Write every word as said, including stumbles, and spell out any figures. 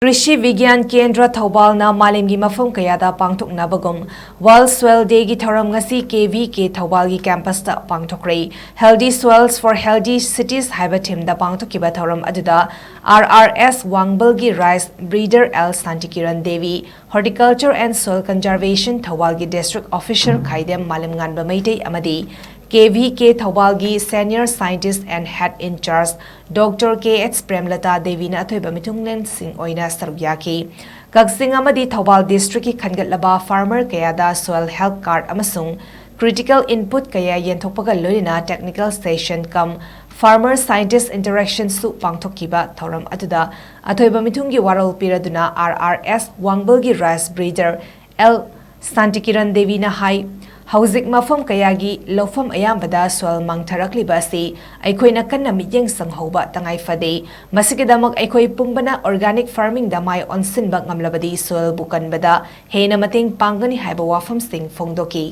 ꯀ꯭ꯔꯤꯁꯤ ꯕꯤꯒ꯭ꯌꯥꯟ ꯀꯦꯟꯗ꯭ꯔ ꯊꯧꯕꯥꯜꯅ ꯃꯥꯂꯦꯝꯒꯤ ꯃꯐꯝ ꯀꯌꯥꯗ ꯄꯥꯡꯊꯣꯛꯅꯕꯒꯨꯝ World Soil Dayꯒꯤ ꯊꯧꯔꯝ ꯉꯁꯤ K V K ꯊꯧꯕꯥꯜꯒꯤ campusꯇ ꯄꯥꯡꯊꯣꯛꯈ꯭ꯔꯦ꯫ Healthy Soils for Healthy Cities ꯍꯥꯏꯕ themeꯗ ꯄꯥꯡꯊꯣꯛꯈꯤꯕ ꯊꯧꯔꯝ ꯑꯗꯨꯗ R R S ꯋꯥꯡꯕꯜꯒꯤ rice breeder L ꯁꯥꯟꯇꯤꯀꯤꯔꯟ Devi, Horticulture and Soil Conservation ꯊꯧꯕꯥꯜꯒꯤ district officer ꯈꯥꯏꯗꯦꯝ ꯃꯥꯂꯦꯝꯉꯥꯟꯕ ꯃꯩꯇꯩ ꯑꯃꯗꯤ K V K ꯊꯧꯕꯥꯜꯒꯤ senior scientist and head in charge Doctor K H ꯄ꯭ꯔꯦꯝꯂꯇꯥ ꯗꯦꯕꯤꯅ ꯑꯊꯣꯏꯕ ꯃꯤꯊꯨꯡꯂꯦꯟꯁꯤꯡ ꯑꯣꯏꯅ ꯁꯔꯨꯛ ꯌꯥꯈꯤ꯫ ꯀꯛꯆꯤꯡ ꯑꯃꯗꯤ ꯊꯧꯕꯥꯜ districtꯀꯤ ꯈꯟꯒꯠꯂꯕ farmer ꯀꯌꯥꯗ soil health card ꯑꯃꯁꯨꯡ critical input ꯀꯌꯥ ꯌꯦꯟꯊꯣꯛꯄꯒ ꯂꯣꯏꯅꯅ technical session cum farmer scientist interactionꯁꯨ ꯄꯥꯡꯊꯣꯛꯈꯤꯕ ꯊꯧꯔꯝ ꯑꯗꯨꯗ ꯑꯊꯣꯏꯕ ꯃꯤꯊꯨꯡꯒꯤ ꯋꯥꯔꯣꯜ ꯄꯤꯔꯗꯨꯅ R R S ꯋꯥꯡꯕꯜꯒꯤ rice breeder L ꯁꯥꯟꯇꯤꯀꯤꯔꯟ ꯗꯦꯕꯤꯅ ꯍꯥꯏ, ꯍꯧꯖꯤꯛ ꯃꯐꯝ ꯀꯌꯥꯒꯤ ꯂꯧꯐꯝ ꯑꯌꯥꯝꯕꯗ soil ꯃꯥꯡꯊꯔꯛꯂꯤꯕ ꯑꯁꯤ ꯑꯩꯈꯣꯏꯅ ꯀꯟꯅ ꯃꯤꯠꯌꯦꯡ ꯆꯪꯍꯧꯕ ꯇꯉꯥꯏ ꯐꯗꯦ꯫ ꯃꯁꯤꯒꯤꯗꯃꯛ ꯑꯩꯈꯣꯏ ꯄꯨꯝꯕꯅ organic farmingꯗ ꯃꯥꯏ ꯑꯣꯟꯁꯤꯟꯕ ꯉꯝꯂꯕꯗꯤ soilꯕꯨ ꯀꯟꯕꯗ ꯍꯦꯟꯅ ꯃꯇꯦꯡ ꯄꯥꯡꯒꯅꯤ ꯍꯥꯏꯕ ꯋꯥꯐꯝꯁꯤꯡ ꯐꯣꯡꯗꯣꯛꯈꯤ꯫